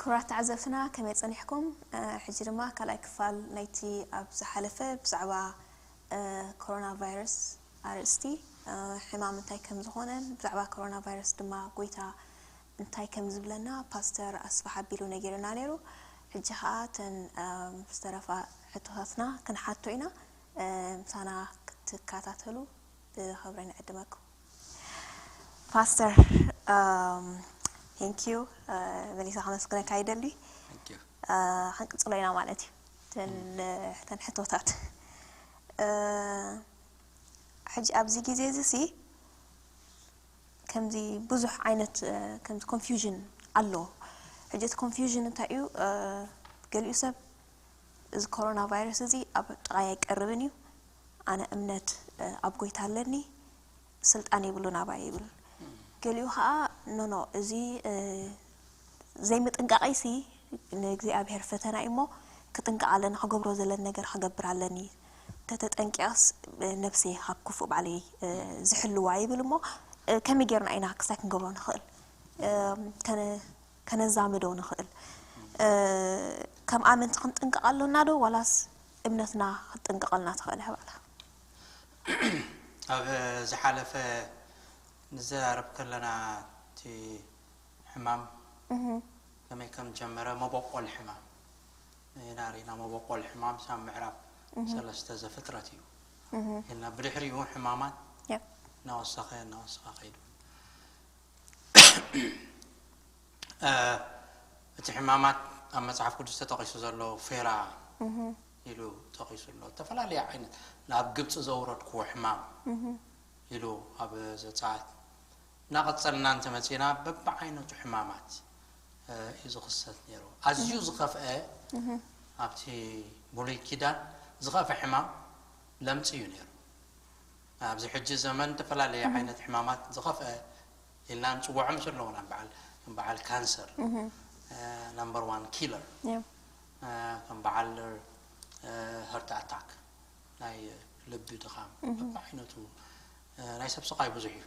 ክቡራት ተዓዘብትና፣ ከመይ ጸኒሕኩም? ሕጂ ድማ ካልኣይ ክፋል ናይቲ ኣብ ዝሓለፈ ብዛዕባ ኮሮና ቫይረስ ኣርእስቲ፣ ሕማም እንታይ ከም ዝኾነን ብዛዕባ ኮሮና ቫይረስ ድማ ጎይታ እንታይ ከም ዝብለና ፓስተር ኣስፋሕ ኣቢሉ ነጊሩና ነይሩ። ሕጂ ኸኣ እተን ዝተረፋ ሕቶታትና ክንሓቶ ኢና። ምሳና ክትከታተሉ ብኽብሪ ንዕድመኩም። ፓስተር፣ thank you፣ መሊሳ ከመስግነካ ይደሊ። ክንቅጽሎ ኢና ማለት እዩ። ተን ሕቶታት ሕጂ ኣብዚ ግዜ እዚ ሲ ከምዚ ብዙሕ ዓይነት ከምዚ ኮንፊውዥን ኣሎ። ሕጂ እቲ ኮንፊውዥን እንታይ እዩ? ገሊኡ ሰብ እዚ ኮሮና ቫይረስ እዚ ኣብ ጥቓይ ኣይቀርብን እዩ፣ ኣነ እምነት ኣብ ጎይታ ኣለኒ፣ ስልጣን የብሉን ኣባይ ይብል። ገሊኡ ከዓ ኖኖ፣ እዚ ዘይምጥንቃቐይሲ ንእግዚኣብሔር ፈተና እዩ እሞ፣ ክጥንቀቕ ኣለኒ፣ ክገብሮ ዘለኒ ነገር ክገብር ኣለኒ፣ እንተተጠንቂቐስ ነብሰይ ካብ ክፉእ ባዕለይ ዝሕልዋ ይብል እሞ፣ ከመይ ጌርና ኢና ክስታይ ክንገብሮ ንኽእል? ከነዛምዶ ንኽእል? ከም ኣመንቲ ክንጥንቀቕ ኣሎና ዶ ዋላስ እምነትና ክትጥንቀቐልና ትኽእል? ኣባላ ኣብ ዝሓለፈ ንዘራረብ ከለና እቲ ሕማም ከመይ ከም ጀመረ መበቆል ሕማም ኢና ርኢና። መበቆል ሕማም ሳብ ምዕራፍ ሰለስተ ዘፍጥረት እዩ ኢልና። ብድሕሪኡ ሕማማት እናወሰኸ እናወሰኸ ከይዱ። እቲ ሕማማት ኣብ መጽሓፍ ቅዱስ ተጠቒሱ ዘሎ ፌራ ኢሉ ጠቒሱ ኣሎ። ዝተፈላለየ ዓይነት ናብ ግብፂ ዘውረድክዎ ሕማም ኢሉ ኣብ ዘጸኣት እናቐጸልና እንተመጺእና በብዓይነቱ ሕማማት እዩ ዝኽሰት ነይሩ። ኣዝዩ ዝኸፍአ ኣብቲ ብሉይ ኪዳን ዝኸፍአ ሕማም ለምጺ እዩ ነይሩ። ኣብዚ ሕጂ ዘመን ዝተፈላለየ ዓይነት ሕማማት ዝኸፍአ ኢልና ንፅውዖም ዘለዉ፣ ከም በዓል ካንሰር፣ number one killer፣ ከም በዓል heart attack፣ ናይ ልቢ ድኻም፣ በብዓይነቱ ናይ ሰብ ስቓይ ብዙሕ እዩ።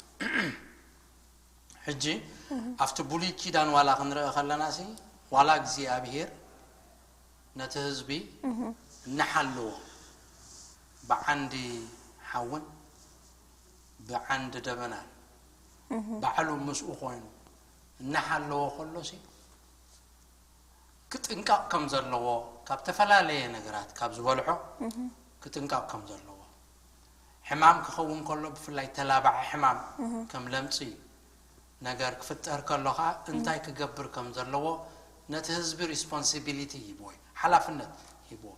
ሕጂ ኣብቲ ብሉይ ኪዳን ዋላ ክንርኢ ከለና ሲ ዋላ እግዚኣብሄር ነቲ ህዝቢ እናሓለዎ ብዓንዲ ሓውን ብዓንዲ ደበናን ባዕሉ ምስኡ ኮይኑ እናሓለዎ ከሎ ሲ ክጥንቀቕ ከም ዘለዎ ካብ ዝተፈላለየ ነገራት ካብ ዝበልዖ ክጥንቀቕ ከም ዘለዎ ሕማም ክኸውን ከሎ ብፍላይ ተላባዒ ሕማም ከም ለምፂ ነገር ክፍጠር ከሎ ከዓ እንታይ ክገብር ከም ዘለዎ ነቲ ህዝቢ responsibility ሂብዎ እዩ፣ ሓላፍነት ሂብዎ።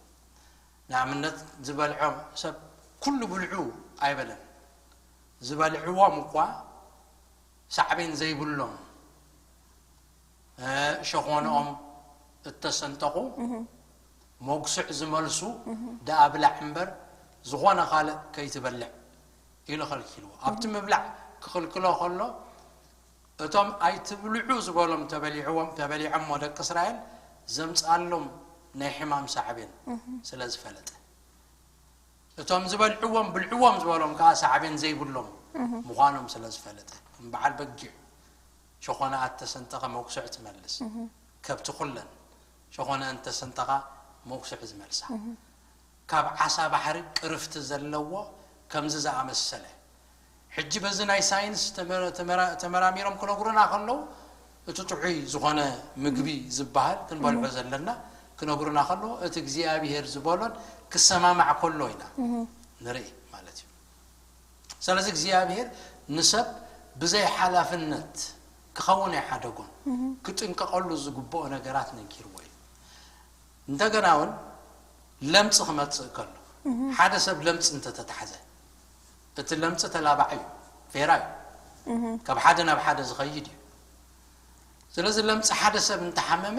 ንኣብነት ዝበልዖም ሰብ ኩሉ ብልዑ ኣይበለን። ዝበልዕዎም እኳ ሳዕቤን ዘይብሎም ሸኾንኦም እተሰንጠቑ መጉስዕ ዝመልሱ ደኣ ብላዕ እምበር ዝኾነ ካልእ ከይትበልዕ ኢሉ ኸልኪልዎ። ኣብቲ ምብላዕ ክኽልክሎ ኸሎ እቶም ኣይትብልዑ ዝበሎም ተበሊዕዎም ተበሊዖሞ ደቂ እስራኤል ዘምፅኣሎም ናይ ሕማም ሳዕቤን ስለ ዝፈለጠ እቶም ዝበልዕዎም ብልዕዎም ዝበሎም ከዓ ሳዕቤን ዘይብሎም ምዃኖም ስለ ዝፈለጠ ከም በዓል በጊዕ ሸኾነኣ እተሰንጠቐ መጉስዕ ትመልስ ከብቲ ኩለን ሸኾነአን እተሰንጠቓ መጉስዕ ዝመልሳ ካብ ዓሳ ባሕሪ ቅርፍቲ ዘለዎ ከምዚ ዝኣመሰለ ሕጂ በዚ ናይ ሳይንስ ተመራሚሮም ክነግሩና ከለዉ እቲ ጥዑይ ዝኾነ ምግቢ ዝበሃል ክንበልዖ ዘለና ክነግሩና ከለዉ እቲ እግዚኣብሄር ዝበሎን ክሰማማዕ ከሎ ኢና ንርኢ ማለት እዩ። ስለዚ እግዚኣብሄር ንሰብ ብዘይ ሓላፍነት ክኸውን ኣይሓደጎን። ክጥንቀቐሉ ዝግብኦ ነገራት ነጊርዎ እዩ። እንደገና እውን ለምፂ ክመፅእ ከሎ ሓደ ሰብ ለምፂ እንተተታሕዘ እቲ ለምፂ ተላባዒ እዩ፣ ፌራ እዩ፣ ካብ ሓደ ናብ ሓደ ዝኸይድ እዩ። ስለዚ ለምፂ ሓደ ሰብ እንተሓመመ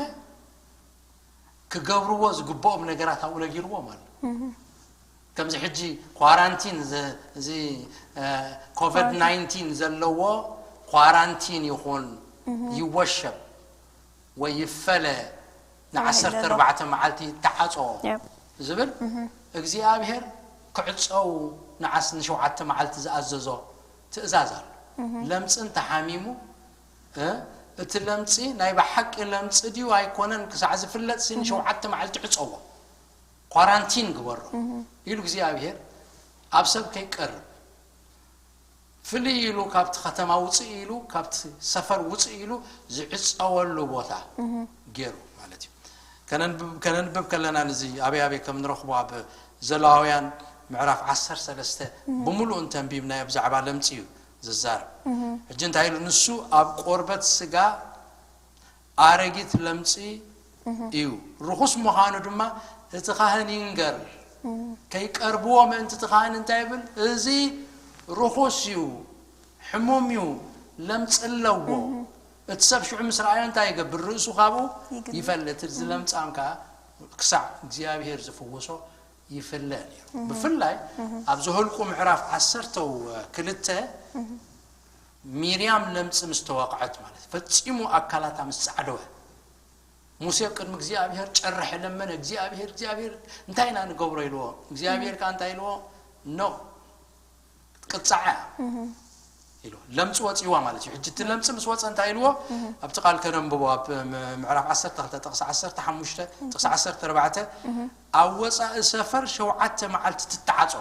ክገብርዎ ዝግብኦም ነገራት ኣብኡ ነጊርዎም ኣሎ። ከምዚ ሕጂ ኳራንቲን እዚ ኮቪድ ናይንቲን ዘለዎ ኳራንቲን ይኹን ይወሸብ ወይ ይፈለ ንዓሰርተ ኣርባዕተ መዓልቲ ተዓጾ ዝብል እግዚኣብሔር ክዕጸው ንዓስ ንሸውዓተ መዓልቲ ዝኣዘዞ ትእዛዝ ኣሎ። ለምጽ እንተሓሚሙ እቲ ለምጺ ናይ ብሓቂ ለምጺ ድዩ ኣይኮነን ክሳዕ ዝፍለጥ ሲ ንሸውዓተ መዓልቲ ዕጸዎ፣ ኳራንቲን ግበሮ ኢሉ እግዚኣብሔር፣ ኣብ ሰብ ከይቀርብ ፍልይ ኢሉ ካብቲ ከተማ ውፅእ ኢሉ፣ ካብቲ ሰፈር ውፅእ ኢሉ ዝዕፀወሉ ቦታ ገይሩ ማለት እዩ። ከነንብብ ከነንብብ ከለና፣ ንዚ ኣበይ ኣበይ ከም ንረኽቦ፣ ኣብ ዘለዋውያን ምዕራፍ ዓሰርተ ሰለስተ ብምሉእ እንተንቢብናዮ ብዛዕባ ለምጺ እዩ ዝዛረብ። ሕጂ እንታይ ኢሉ? ንሱ ኣብ ቆርበት ስጋ ኣረጊት ለምጺ እዩ። ርኹስ ምዃኑ ድማ እቲ ካህን ይንገር፣ ከይቀርብዎ ምእንቲ እቲ ካህን እንታይ ይብል? እዚ ርኹስ እዩ፣ ሕሙም እዩ፣ ለምጺ ኣለዎ። እቲ ሰብ ሽዑ ምስ ረኣዮ እንታይ ይገብር? ርእሱ ካብኡ ይፈልጥ። እዚ ለምጻም ከኣ ክሳዕ እግዚኣብሔር ዝፍውሶ ይፍለ ነይሩ። ብፍላይ ኣብ ዘኍልቁ ምዕራፍ ዓሰርተ ክልተ፣ ሚርያም ለምጺ ምስ ተወቕዐት፣ ማለት ፈጺሙ ኣካላታ ምስ ጻዕደወ፣ ሙሴ ቅድሚ እግዚኣብሔር ጨረሐ፣ ለመነ። እግዚኣብሔር፣ እግዚኣብሔር፣ እንታይ ኢና ንገብሮ? ኢልዎ። እግዚኣብሔር ከኣ እንታይ ኢልዎ? ኖ፣ ክትቅጻዕ እያ ኢልዎ። ለምጺ ወጺዋ ማለት እዩ። ሕጂ እቲ ለምጺ ምስ ወጸ እንታይ ኢልዎ? ኣብቲ ቃል ከነንብቦ፣ ኣብ ም-፣ ምዕራፍ ዓሰርተ ክልተ ጥቕሲ ዓሰርተ ሓሙሽተ፣ ጥቕሲ ዓሰርተ ኣርባዕተ፣ ኣብ ወጻኢ ሰፈር ሸውዓተ መዓልቲ ትተዓጾ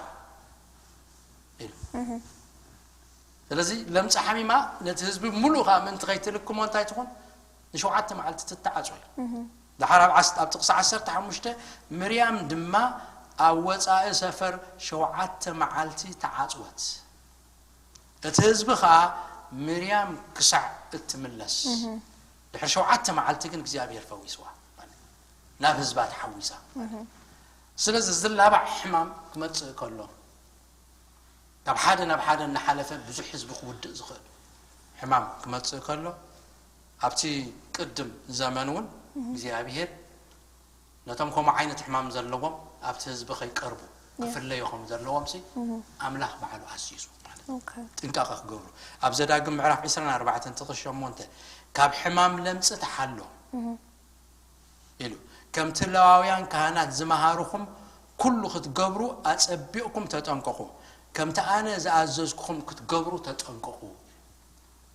ኢሉ። ስለዚ ለምጺ ሓሚማ ነቲ ህዝቢ ሙሉእ ከኣ ምእንቲ ከይትልክሞ እንታይ ትኹን? ንሸውዓተ መዓልቲ ትተዓጾ እያ። ደሓር ኣብ ዓስ-፣ ኣብ ጥቕሲ ዓሰርተ ሓሙሽተ፣ ምርያም ድማ ኣብ ወጻኢ ሰፈር ሸውዓተ መዓልቲ ተዓጽወት። እቲ ህዝቢ ከኣ ምርያም ክሳዕ እትምለስ፣ ድሕሪ ሸውዓተ መዓልቲ ግን እግዚኣብሔር ፈዊስዋ፣ ማለት ናብ ህዝባ ተሓዊሳ። ስለዚ ዝላባዕ ሕማም ክመጽእ ከሎ፣ ካብ ሓደ ናብ ሓደ እናሓለፈ ብዙሕ ህዝቢ ክውድእ ዝኽእል ሕማም ክመጽእ ከሎ፣ ኣብቲ ቅድም ዘመን እውን እግዚኣብሔር ነቶም ከምኡ ዓይነት ሕማም ዘለዎም ኣብቲ ህዝቢ ከይቀርቡ ክፍለዩ ከም ዘለዎም ሲ ኣምላኽ ባዕሉ ኣዚዙ ማለት እዩ። ጥንቃቐ ክገብሩ። ኣብ ዘዳግም ምዕራፍ ዕስራን ኣርባዕተን ጥቕሲ ሸሞንተ፣ ካብ ሕማም ለምጺ ተሓሎ ኢሉ፣ ከምቲ ለዋውያን ካህናት ዝመሃሩኹም ኩሉ ክትገብሩ ኣጸቢቕኩም ተጠንቀቑ፣ ከምቲ ኣነ ዝኣዘዝኩኹም ክትገብሩ ተጠንቀቑ።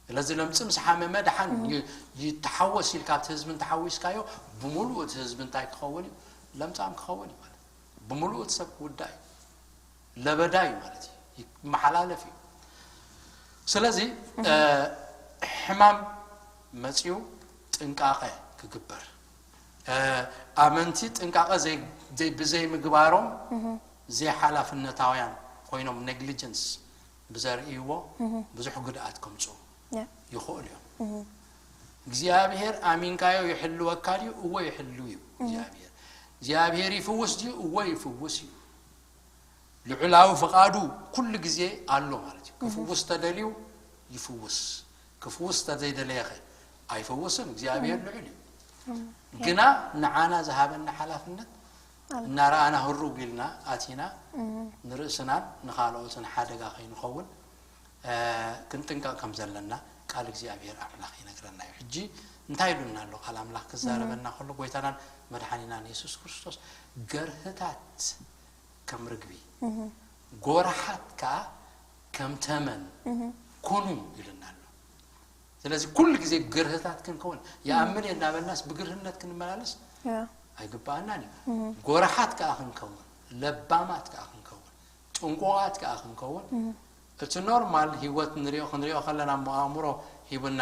ስለዚ ለምጺ ምስ ሓመመ ደሓን ይ-፣ ይተሓወስ ኢልካ ኣብቲ ህዝቢ እንተሓዊስካዮ፣ ብምሉእ እቲ ህዝቢ እንታይ ክኸውን እዩ? ለምጻም ክኸውን እዩ ማለት እዩ። ብምሉእ እቲ ሰብ ክውዳእ እዩ። ለበዳ እዩ ማለት እዩ። ይመሓላለፍ እዩ። ስለዚ፣ እ፣ ሕማም መጺኡ ጥንቃቐ ክግበር፣ እ፣ ኣመንቲ ጥንቃቐ ዘይ-፣ ዘይ-፣ ብዘይምግባሮም ዘይሓላፍነታውያን ኮይኖም፣ ኔግሊጀንስ ብዘርእይዎ ብዙሕ ጉድኣት ከምጽኡ ያ። ይኽእሉ እዮም። እግዚኣብሔር ኣሚንካዮ ይሕልወካ ድዩ? እወ ይሕልው እዩ እግዚኣብሔር። እግዚኣብሔር ይፍውስ ድዩ? እወ ይፍውስ እዩ። ልዑላዊ ፍቓዱ ኩሉ ግዜ ኣሎ ማለት እዩ። ክፍውስ ተደልዩ ይፍውስ፣ ክፍውስ ተዘይደለየኸ ኣይፈውስን። እግዚኣብሔር ልዑል እዩ። ግና ንዓና ዝሃበና ሓላፍነት እናረኣና ህሩግ ኢልና ኣቲና ንርእስናን ንኻልኦትን ሓደጋ ከይንኸውን፣ እ፣ ክንጥንቀቕ ከም ዘለና ቃል እግዚኣብሔር ኣምላኽ ይነግረና እዩ። ሕጂ እንታይ ኢሉና ኣሎ? ቃል ኣምላኽ ክዛረበና ከሎ፣ ጎይታናን መድሓኒናን የሱስ ክርስቶስ፣ ገርህታት ከም ርግቢ፣ ጎራሓት ከኣ ከም ተመን ኩኑ ኢሉና ኣሎ። ስለዚ ኩሉ ግዜ ግርህታት ክንከውን፣ ይኣምን እየ እናበልናስ ብግርህነት ክንመላለስ ያ። ኣይግባኣናን እዩ። ጎራሓት ከኣ ክንከውን፣ ለባማት ከኣ ክንከውን፣ ጥንቁቓት ከኣ ክንከውን፣ እቲ ኖርማል ህይወት ንሪኦ፣ ክንሪኦ ከለና እሞ ኣእምሮ ሂቡና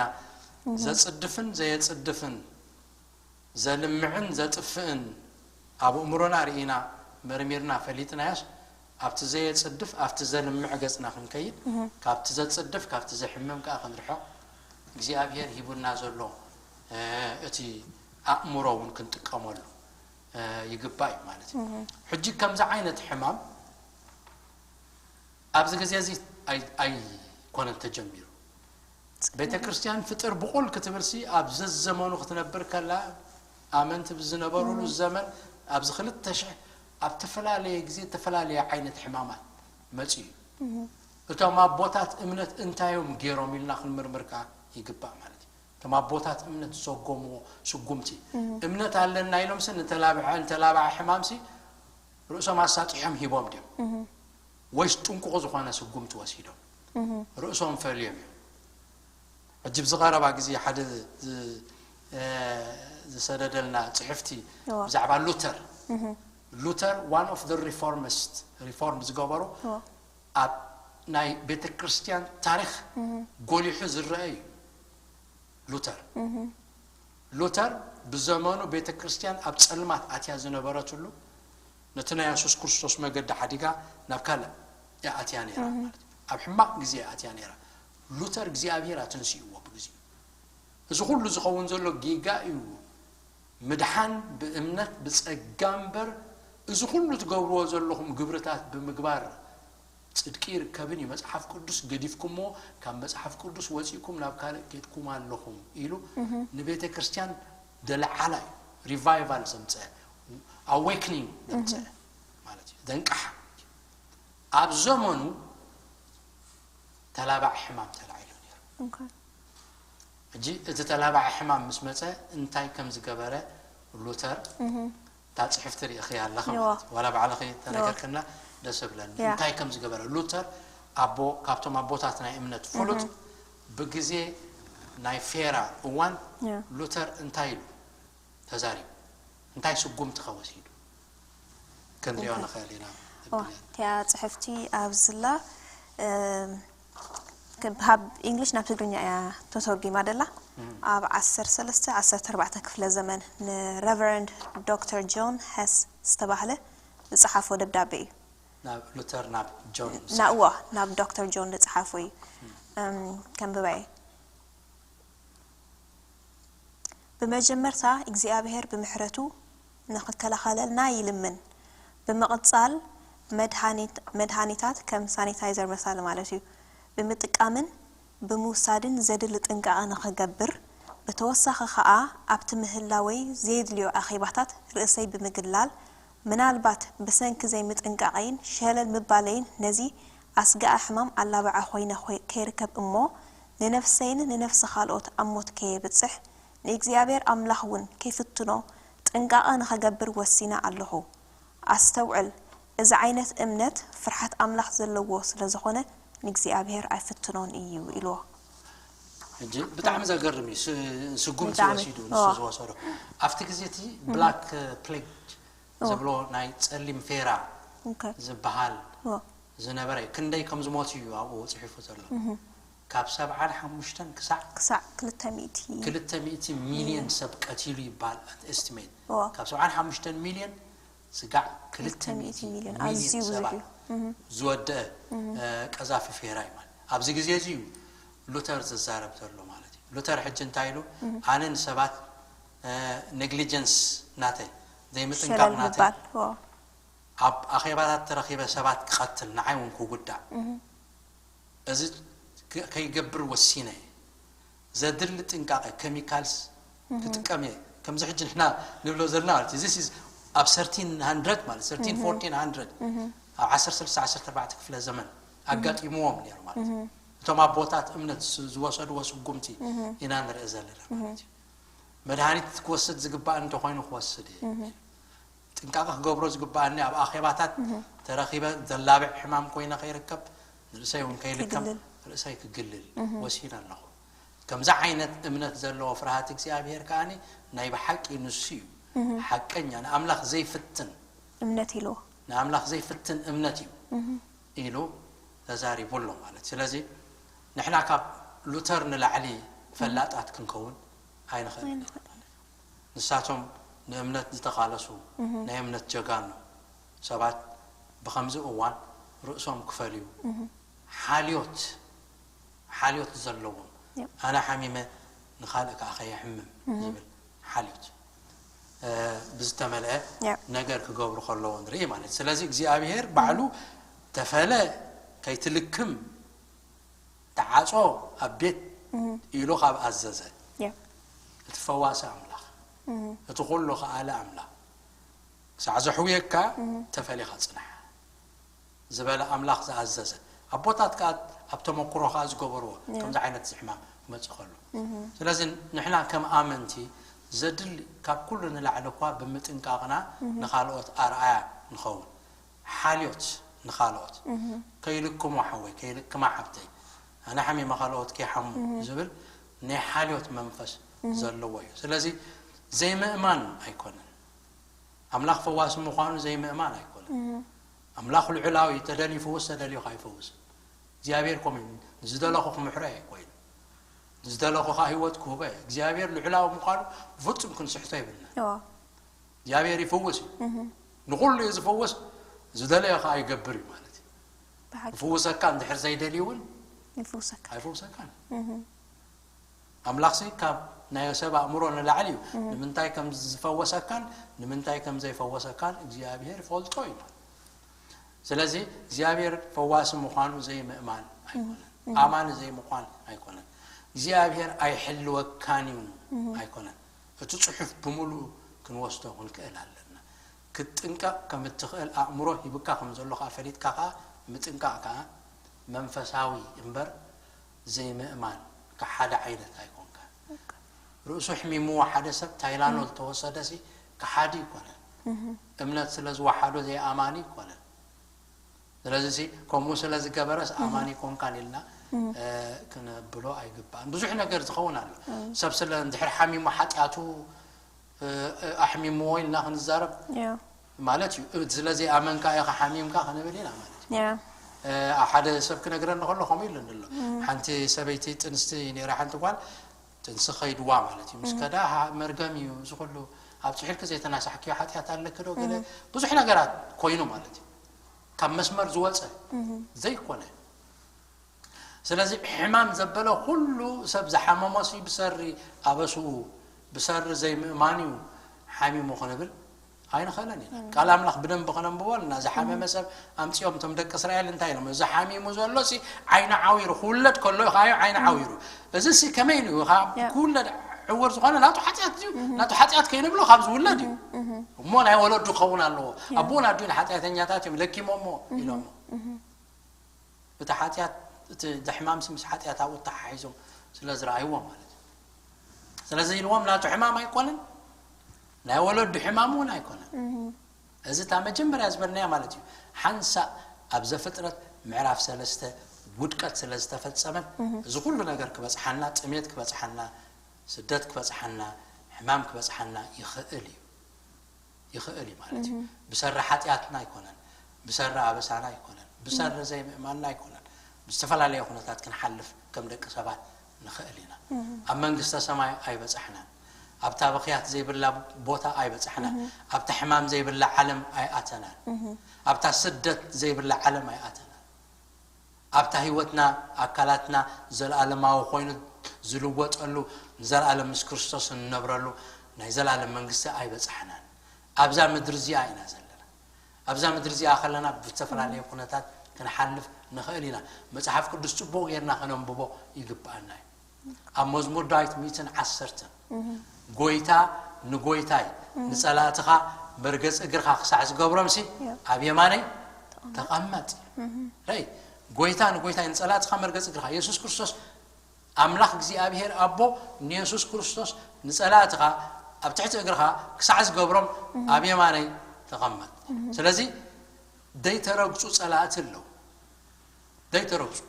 ዘጽድፍን ዘየጽድፍን፣ ዘልምዕን ዘጥፍእን ኣብ ኣእምሮና ርኢና መርሚርና ፈሊጥናዮስ፣ ኣብቲ ዘየጽድፍ ኣብቲ ዘልምዕ ገጽና ክንከይድ፣ ካብቲ ዘጽድፍ ካብቲ ዘሕምም ከኣ ክንርሕቕ እግዚኣብሔር ሂቡና ዘሎ፣ እ፣ እቲ ኣእምሮ እውን ክንጥቀመሉ፣ እ፣ ይግባእ እዩ ማለት እዩ። ሕጂ ከምዚ ዓይነት ሕማም ኣብዚ ግዜ እዚ ኣይ-፣ ኣይኮነን ተጀሚሩ። ቤተ ክርስቲያን ፍጥር ብቑል ክትብል ሲ ኣብ ዘዘመኑ ክትነብር ከላ፣ ኣመንቲ ብዝነበሩሉ ዘመን ኣብዚ ክልተ ሽሕ ኣብ ተፈላለየ ግዜ ተፈላለየ ዓይነት ሕማማት መጺኡ እዩ። እቶም ኣቦታት እምነት እንታይ እዮም ገይሮም ኢልና ክንምርምር ከኣ ይግባእ ማለት እዩ። እቶም ኣቦታት እምነት ዝሰጎምዎ ስጉምቲ፣ እምነት ኣለና ኢሎም ሲ ንተላብዐ፣ ንተላብዐ ሕማም ሲ ርእሶም ኣሳጢሖም ሂቦም ድዮም? ወይስ ጥንቁቕ ዝኾነ ስጉምቲ ወሲዶም? ርእሶም ፈልዮም እዮም። ሕጂ ብዝቐረባ ግዜ ሓደ ዝ- እ፣ ዝሰደደልና ጽሕፍቲ እዋ። ብዛዕባ ሉተር ሉተር one of the reformist reform ዝገበሩ እዋ። ኣብ ናይ ቤተ ክርስቲያን ታሪኽ ጎሊሑ ዝረአ እዩ። ሉተር ሉተር ብዘመኑ ቤተ ክርስቲያን ኣብ ጸልማት ኣትያ ዝነበረትሉ፣ ነቲ ናይ የሱስ ክርስቶስ መገዲ ሓዲጋ ናብ ካልእ እያ ኣትያ ነይራ ማለት እዩ። ኣብ ሕማቕ ግዜ እያ ኣትያ ነይራ። ሉተር እግዚኣብሔር ኣተንስእዎ ብግዜኡ። እዚ ኩሉ ዝኸውን ዘሎ ጌጋ እዩ። ምድሓን ብእምነት ብጸጋ እምበር፣ እዚ ኩሉ ትገብርዎ ዘለኹም ግብርታት ብምግባር ጽድቂ ይርከብን እዩ። መጽሓፍ ቅዱስ ገዲፍኩሞ፣ ካብ መጽሓፍ ቅዱስ ወጺእኩም ናብ ካልእ ኬድኩም ኣለኹም ኢሉ ንቤተ ክርስቲያን ደለዓላ እዩ። ሪቫይቫል ዘምጸአ፣ ኣዌክኒንግ ዘምጸአ ማለት እዩ። ዘንቃሓ። ኣብ ዘመኑ ተላባዒ ሕማም ተላዒሉ ነይሩ። ኦኬ። ሕጂ እቲ ተላባዒ ሕማም ምስ መጸ እንታይ ከም ዝገበረ ሉተር እታ ጽሕፍቲ ርኢኽያ ኣለኺ እዋ። ማለት እዩ። ዋላ ባዕልኺ ተነገርክና ደስ እብለኒ። ያ። እንታይ ከም ዝገበረ ሉተር ኣቦ ካብቶም ኣቦታት ናይ እምነት ፍሉጥ ብግዜ ናይ ፌራ እዋን ያ። ሉተር እንታይ ኢሉ ተዛሪቡ? እንታይ ስጉምቲ ከ ወሲዱ? ክንሪኦ ኦኬ። ንኽእል ኢና። እዋ፣ እቲኣ ጽሕፍቲ ኣብዝላ እም፣ ካብ ኢንግሊሽ ናብ ትግርኛ እያ ተተርጒማ ደላ። ኣብ ዓሰርተ ሰለስተ ዓሰርተ ኣርባዕተ ክፍለ ዘመን ንረቨረንድ ዶክተር ጆን ሄስ ዝተባህለ ዝጸሓፎ ደብዳቤ እዩ። ናብ ሉተር ናብ ጆን ናእዋ ናብ ዶክተር ጆን ዝጸሓፎ እዩ። እም፣ ከንብባ እየ። ብመጀመርታ እግዚኣብሔር ብምሕረቱ ንኽከላኸለልና ይልምን። ብምቕጻል መድሃኒት- መድሃኒታት ከም ሳኒታይዘር መሳሊ ማለት እዩ ብምጥቃምን ብምውሳድን ዘድሊ ጥንቃቐ ንኽገብር፣ ብተወሳኺ ኸኣ ኣብቲ ምህላወይ ዘየድልዮ ኣኼባታት ርእሰይ ብምግላል፣ ምናልባት ብሰንኪ ዘይምጥንቃቐይን ሸለል ምባለይን ነዚ ኣስጋኢ ሕማም ኣላባዓ ኮይነ ኮይ- ከይርከብ እሞ ንነፍሰይን ንነፍሲ ካልኦት ኣብ ሞት ከየብጽሕ ንእግዚኣብሔር ኣምላኽ እውን ከይፍትኖ ጥንቃቐ ንኸገብር ወሲነ ኣለኹ። ኣስተውዕል፣ እዚ ዓይነት እምነት ፍርሓት ኣምላኽ ዘለዎ ስለ ዝኾነ ንእግዚኣብሔር ኣይፍትኖን እዩ ኢልዎ። ሕጂ ብጣዕሚ ዘገርም እዩ። ስ- ስጉምቲ ብጣዕሚ። ወሲዱ ንሱ ኦ። ዝወሰዶ ኣብቲ ግዜ እቲ ብላክ ፕሌግ ዝብሎ ናይ ጸሊም ፌራ ኦኬ። ዝበሃል ኦ። ዝነበረ እዩ። ክንደይ ከም ዝሞቱ እዩ ኣብኡ ጽሒፉ ዘሎ። ካብ ሰብዓን ሓሙሽተን ክሳዕ ክሳዕ ክልተ ሚእቲ ክልተ ሚእቲ ሚልዮን ሰብ ቀቲሉ ይበሃል። እቲ ኤስቲሜት ኦ። ካብ ሰብዓን ሓሙሽተን ሚልዮን ስጋዕ ክልተ ሚእቲ ሚልዮን ሚልዮን ኣዝዩ ብዙሕ ሰባት እዩ። ዝወደአ እ፣ ቀዛፊ ፌራ እዩ ማለት። ኣብዚ ግዜ እዚ እዩ ሉተር ዝዛረብ ዘሎ ማለት እዩ። ሉተር ሕጂ እንታይ ኢሉ? ኣነ ንሰባት እ፣ ኔግሊጀንስ ናተይ ዘይምጥንቃቕ ሸለል ናተይ ምባል ኦ። ኣብ ኣኼባታት ተረኺበ ሰባት ክቐትል ንዓይ እውን ክጉዳእ እዚ ከ- ከይገብር ወሲነ እየ። ዘድሊ ጥንቃቐ ኬሚካልስ ክጥቀም እየ። ከምዚ ሕጂ ንሕና ንብሎ ዘለና ማለት እዩ። This is ኣብ thirteen hundred ማለት thirteen fourteen hundred ኣብ ዓሰርተ ሰለስተ ዓሰርተ ኣርባዕተ ክፍለ ዘመን ኣጋጢምዎም ነይሩ ማለት እዩ። እቶም ኣቦታት እምነት ስ- ዝወሰድዎ ስጉምቲ ኢና ንርኢ ዘለና ማለት እዩ። መድሃኒት ክወስድ ዝግባእ እንተኮይኑ ክወስድ እየ። ጥንቃቐ ክገብሮ ዝግባኣኒ ኣብ ኣኼባታት ተረኺበ ዘላብዕ ሕማም ኮይነ ከይርከብ ንርእሰይ እውን ከይልከም ክግልል። ርእሰይ ክግልል ወሲነ ኣለኹ። ከምዚ ዓይነት እምነት ዘለዎ ፍርሃት እግዚኣብሔር ከኣ ናይ ብሓቂ ንሱ እዩ ሓቀኛ ንኣምላኽ ዘይፍትን እምነት ኢልዎ። ንኣምላኽ ዘይፍትን እምነት እዩ ኢሉ ተዛሪቡ ኣሎ ማለት። ስለዚ ንሕና ካብ ሉተር ንላዕሊ ፈላጣት ክንከውን ኣይንኽእልን ኢና ማለት እዩ። ንሳቶም ንእምነት ዝተቓለሱ ናይ እምነት ጀጋኑ ሰባት ብኸምዚ እዋን ርእሶም ክፈልዩ ሓልዮት ሓልዮት ዘለዎም Yep. ኣነ ሓሚመ ንኻልእ ከዓ ከየሕምም ዝብል ሓልዮት እ፣ ብዝተመልአ Yep. ነገር ክገብሩ ከለዎ ንርኢ ማለት እዩ። ስለዚ እግዚኣብሔር ባዕሉ ተፈለ ከይትልክም ተዓጾ ኣብ ቤት ኢሉ ካብ ኣዘዘ Yep. እቲ ፈዋሲ ኣምላኽ እቲ ኩሉ ከኣለ ኣምላኽ ክሳዕ ዘሕውየካ ተፈሊኻ ጽናሕ ዝበለ ኣምላኽ ዝኣዘዘ ኣቦታት ከዓ ኣብ ተመክሮ ከዓ ዝገበርዎ ከምዚ ዓይነት ዝሕማም ክመፅእ ከሎ ስለዚ ንሕና ከም ኣመንቲ ዘድሊ ካብ ኩሉ ንላዕሊ እኳ ብምጥንቃቕና ንኻልኦት ኣርኣያ ንኸውን ሓልዮት ንኻልኦት ከይልክሞ ሓወይ ከይልክማ ሓብተይ ኣነ ሓሚመ ካልኦት ከይሓሙ ዝብል ናይ ሓልዮት መንፈስ ዘለዎ እዩ። ስለዚ ዘይምእማን ኣይኮነን። ኣምላኽ ፈዋሲ ምዃኑ ዘይምእማን ኣይኮነን። ኣምላኽ ልዑላዊ፣ ተደልዩ ይፍውስ፣ ተደልዩ ከኣ ይፈውስ። እግዚኣብሔር ከምኡ እዩ። ዝደለኹ ክምሕሮ እየ ኮይኑ፣ ዝደለኹ ከኣ ህይወት ክህቦ እየ። እግዚኣብሔር ልዑላዊ ምዃኑ ብፍጹም ክንስሕቶ የብልና። እዎ። እግዚኣብሔር ይፍውስ እዩ። ንኹሉ እዩ ዝፍውስ፣ ዝደለዮ ከኣ ይገብር እዩ ማለት እዩ። ብሓቂ ይፍውሰካ እንድሕር ዘይደልዩ እውን ይፍውሰካ። ኣይፍውሰካን። ኣምላኽሲ ካብ ናይ ሰብ ኣእምሮ ንላዕሊ እዩ። ንምንታይ ከም ዝፈወሰካን ንምንታይ ከም ዘይፈወሰካን እግዚኣብሔር ይፈልጦ እዩ። ስለዚ እግዚኣብሔር ፈዋሲ ምዃኑ ዘይምእማን ኣይኮነን። ኣማኒ ዘይምዃን ኣይኮነን። እግዚኣብሔር ኣይሕልወካን እዩ ኣይኮነን። እቲ ጽሑፍ ብምሉኡ ክንወስዶ ክንክእል ኣለና። ክትጥንቀቕ ከም እትኽእል ኣእምሮ ሂብካ ከም ዘሎ ከኣ ፈሊጥካ ከኣ ምጥንቃቕ ከኣ መንፈሳዊ እምበር ዘይምእማን ከሓዲ ዓይነት ኣይኮንካን። ርእሱ ኣሕሚምዎ ሓደ ሰብ ታይላኖል ተወሰደሲ ከሓዲ ኣይኮነን። እምነት ስለ ዝወሓዶ ዘይኣማኒ ኣይኮነን። ስለዚ ሲ ከምኡ ስለ ዝገበረስ ኣማኒ ኣይኮንካን ኢልና እ፣ ክነብሎ ኣይግባእን። ብዙሕ ነገር ዝኸውን ኣሎ። ሰብ ስለ እንድሕር ሓሚሙ ሓጢኣቱ እ፣ እ፣ ኣሕሚምዎ ኢልና ክንዛረብ እዎ። ማለት እዩ። እ፣ ስለ ዘይኣመንካ ኢኻ ሓሚምካ ክንብል ኢና ማለት እዩ። እዎ። እ፣ ሓደ ሰብ ክነግረኒ ከሎ ከምኡ ኢሉ ኣሎ። ሓንቲ ሰበይቲ ጥንስቲ ነይራ፣ ሓንቲ ጓል ጥንሲ ከይድዋ ማለት እዩ። ምስ ከዳ ሃ-፣ መርገም እዩ እዚ ኩሉ ኣብ ጽሒልክ ዘይተናሳሕክዮ ሓጢኣት ኣለክ ዶ ገለ ብዙሕ ነገራት ኮይኑ ማለት እዩ። ካብ መስመር ዝወጸ ዘይኮነ። ስለዚ ሕማም ዘበለ ኩሉ ሰብ ዝሓመሞሲ ብሰሪ ኣበስኡ ብሰሪ ዘይምእማን እዩ ሓሚሙ ክንብል ኣይንኽእለን ኢና። ቃል ኣምላኽ ብደንቢ ከነንብቦ ኣለና። ዝሓመመ ሰብ ኣምጺኦም እቶም ደቂ እስራኤል እንታይ ኢሎም? እዚ ሓሚሙ ዘሎ ሲ ዓይኑ ዓዊሩ፣ ክውለድ ከሎ እዩ ከኣዮ ዓይኑ ዓዊሩ። እዚ ሲ ከመይ ኢሉ እዩ? ካብ ያ። ክውለድ ዕውር ዝኾነ ናቱ ሓጢኣት እዩ። ናቱ ሓጢኣት ከይንብሎ ካብ ዝውለድ እዩ። እሞ ናይ ወለዱ ክኸውን ኣለዎ። ኣቦን ኣዲኡን ሓጢኣተኛታት እዮም ለኪሞሞ ኢሎሞ። እቲ ሓጢኣት፣ እቲ ሕማም ሲ ምስ ሓጢኣት ኣብኡ ተሓሒዞም ስለ ዝረኣይዎ ማለት እዩ። ስለዚ ኢልዎም ናቱ ሕማም ኣይኮነን፣ ናይ ወለዱ ሕማም እውን ኣይኮነን። እዚ እታ መጀመርያ ዝበልናያ ማለት እዩ። ሓንሳእ ኣብ ዘፍጥረት ምዕራፍ ሰለስተ ውድቀት ስለ ዝተፈጸመን እዚ ኩሉ ነገር ክበጽሓና፣ ጥሜት ክበጽሓና፣ ስደት ክበጽሓና፣ ሕማም ክበጽሓና ይኽእል እዩ። ይኽእል እዩ ማለት እዩ። ብሰሪ ሓጢኣትና ኣይኮነን፣ ብሰሪ ኣበሳና ኣይኮነን፣ ብሰሪ ዘይምእማንና ኣይኮነን። ብዝተፈላለየ ኩነታት ክንሓልፍ ከም ደቂ ሰባት ንኽእል ኢና። ኣብ መንግስተ ሰማይ ኣይበጻሕናን። ኣብታ ብኽያት ዘይብላ ቦታ ኣይበጻሕናን። ኣብታ ሕማም ዘይብላ ዓለም ኣይኣተናን። ኣብታ ስደት ዘይብላ ዓለም ኣይኣተናን። ኣብታ ህይወትና፣ ኣካላትና ዘለኣለማዊ ኮይኑ ዝልወጠሉ፣ ንዘለኣለም ምስ ክርስቶስ እንነብረሉ ናይ ዘላለም መንግስቲ ኣይበጻሕናን። ኣብዛ ምድሪ እዚኣ ኢና ዘለና። ኣብዛ ምድሪ እዚኣ ከለና ብዝተፈላለየ ኩነታት ክንሓልፍ ንኽእል ኢና። መጽሓፍ ቅዱስ ጽቡቕ ጌርና ከነንብቦ ይግብኣና እዩ። ኣብ መዝሙር ዳዊት ሚእትን ዓሰርተን ጎይታ ንጎይታይ ንጸላእትኻ መርገጽ እግርኻ ክሳዕ ዝገብሮምሲ ኣብ የማነይ ተቐመጥ። ረይ ጎይታ ንጎይታይ ንጸላእትኻ መርገጽ እግርኻ የሱስ ክርስቶስ ኣምላኽ እግዚኣብሔር ኣቦ ንየሱስ ክርስቶስ ንጸላእትኻ ኣብ ትሕቲ እግርኻ ክሳዕ ዝገብሮም ኣብ የማነይ ተቐመጥ። ስለዚ ዘይተረግጹ ጸላእቲ ኣለዉ። ዘይተረግጹ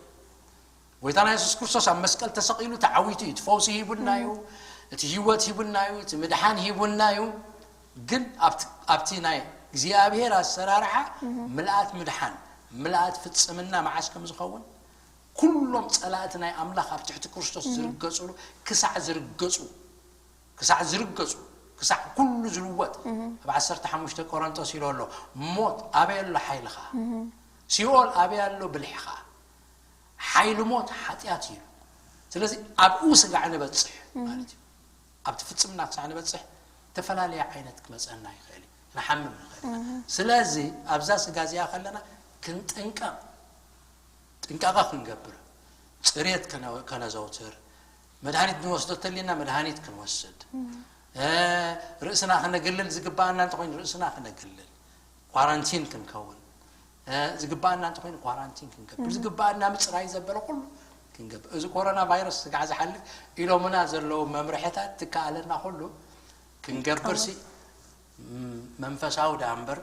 ጎይታና የሱስ ክርስቶስ ኣብ መስቀል ተሰቒሉ ተዓዊቱ እዩ። እቲ ፈውሲ ሂቡና እዩ። እቲ ህይወት ሂቡና እዩ። እቲ ምድሓን ሂቡና እዩ። ግን ኣብቲ፣ ኣብቲ ናይ እግዚኣብሔር ኣሰራርሓ ምልኣት ምድሓን፣ ምልኣት ፍጽምና መዓስ ከም ዝኸውን ኩሎም ጸላእቲ ናይ ኣምላኽ ኣብ ትሕቲ ክርስቶስ ዝርገጹሉ ክሳዕ ዝርገጹ ክሳዕ ዝርገጹ ክሳዕ ኩሉ ዝልወጥ ኣብ ዓሰርተ ሓሙሽተ ቆሮንጦስ ኢሉ ኣሎ። ሞት ኣበይ ኣሎ ሓይልኻ? ሲኦል ኣበይ ኣሎ ብልሕኻ? ሓይሊ ሞት ሓጢኣት እዩ። ስለዚ ኣብኡ ስጋዕ ንበጽሕ ማለት እዩ። ኣብቲ ፍጽምና ክሳዕ ንበጽሕ ዝተፈላለየ ዓይነት ክመጸና ይኽእል እዩ። ክንሓምም ንኽእል ኢና። ስለዚ ኣብዛ ስጋ እዚኣ ከለና ክንጥንቀቕ ጥንቃቐ ክንገብር፣ ጽሬት ከነ-፣ ከነዘውትር፣ መድሃኒት ንወስዶ ተሊና መድሃኒት ክንወስድ፣ እ፣ ርእስና ክነግልል ዝግባኣና እንተኾይኑ ርእስና ክነግልል፣ ኳራንቲን ክንከውን፣ እ፣ ዝግባኣና እንተኾይኑ ኳራንቲን ክንገብር፣ ዝግባኣና ምጽራይ ዘበለ ኩሉ ክንገብር። እዚ ኮሮና ቫይረስ ስጋዕ ዝሓልፍ ኢሎምና ዘለዉ መምርሕታት ትከኣለና ኩሉ ክንገብርሲ፣ ም-፣ መንፈሳዊ ደኣ እምበር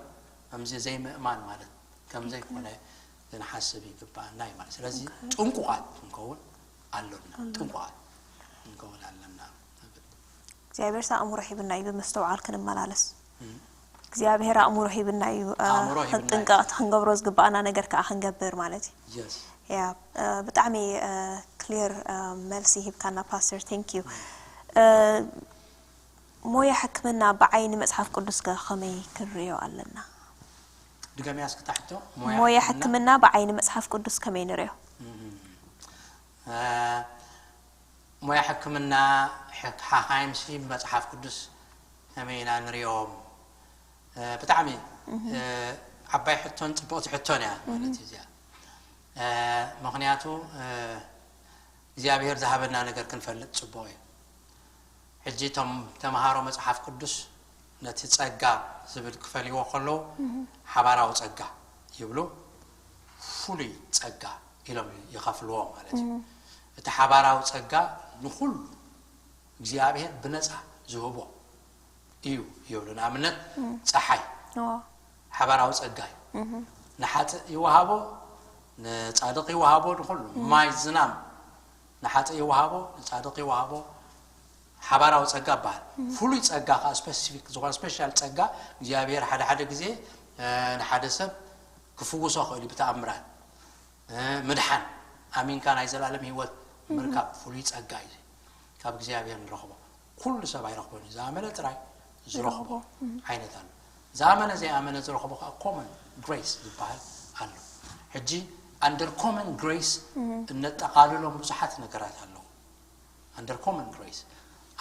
ከምዚ ዘይምእማን ማለት ከም ዘይኮነ ክንሓስብ ይግባኣና እዩ ማለት። ስለዚ ጥንቁቓት ክንከውን ኣሎና። ጥንቁቓት። ክንከውን ኣለና። እግዚኣብሔር ኣእምሮ ሂብና እዩ ብምስትውዓል ክንመላለስ። እግዚኣብሔር ኣእምሮ ሂብና እዩ። ኣእምሮ ሂብና እዩ። ክንጥንቀቕ፣ ክንገብሮ ዝግባኣና ነገር ከዓ ክንገብር ማለት እዩ። Yes. ያ ብጣዕሚ ክሊር መልሲ ሂብካና ፓስተር፣ thank you። ሞያ ሕክምና ብዓይኒ መፅሓፍ ቅዱስ ከ ከመይ ክንሪኦ ኣለና? ድገምያ እስኪ ታሕቶ። ሞያ ሕክምና ብዓይኒ መፅሓፍ ቅዱስ ከመይ ንሪኦ? ሞያ ሕክምና፣ ሓኻይምሲ መፅሓፍ ቅዱስ ከመይ ኢና ንሪኦም? ብጣዕሚ ዓባይ ሕቶን ፅቡቕቲ ሕቶን እያ ማለት እዩ እዚኣ። ምክንያቱ እግዚኣብሔር ዝሃበና ነገር ክንፈልጥ ፅቡቕ እዩ። ሕጂ እቶም ተምሃሮ መፅሓፍ ቅዱስ ነቲ ጸጋ ዝብል ክፈልይዎ ከለዉ ሓባራዊ ጸጋ ይብሉ፣ ፍሉይ ጸጋ ኢሎም ይኸፍልዎ ማለት እዩ። እቲ ሓባራዊ ጸጋ ንኹሉ እግዚኣብሔር ብነጻ ዝህቦ እዩ ይብሉ። ንኣብነት ጸሓይ ሓባራዊ ጸጋ እዩ። ንሓጥእ ይወሃቦ፣ ንጻድቕ ይወሃቦ፣ ንኹሉ ማይ ዝናም ንሓጥእ ይወሃቦ፣ ንጻድቕ ይወሃቦ፣ ሓባራዊ ጸጋ ይበሃል። ፍሉይ ጸጋ ከዓ ስፐሲፊክ ዝኾነ ስፔሻል ጸጋ እግዚኣብሔር ሓደ ሓደ ግዜ ንሓደ ሰብ ክፍውሶ ክእል እዩ ብተኣምራት። ምድሓን ኣሚንካ ናይ ዘላለም ህይወት ምርካብ ፍሉይ ጸጋ እዩ። ካብ እግዚኣብሔር ንረኽቦ ኩሉ ሰብ ኣይረኽቦን እዩ። ዝኣመነ ጥራይ ዝረኽቦ ዓይነት ኣሎ። ዝኣመነ ዘይኣመነ ዝረኽቦ ከዓ ኮመን ግሬስ ዝበሃል ኣሎ። ሕጂ ኣንደር ኮመን ግሬስ እነጠቓልሎም ብዙሓት ነገራት ኣለዉ። ኣንደር ኮመን ግሬስ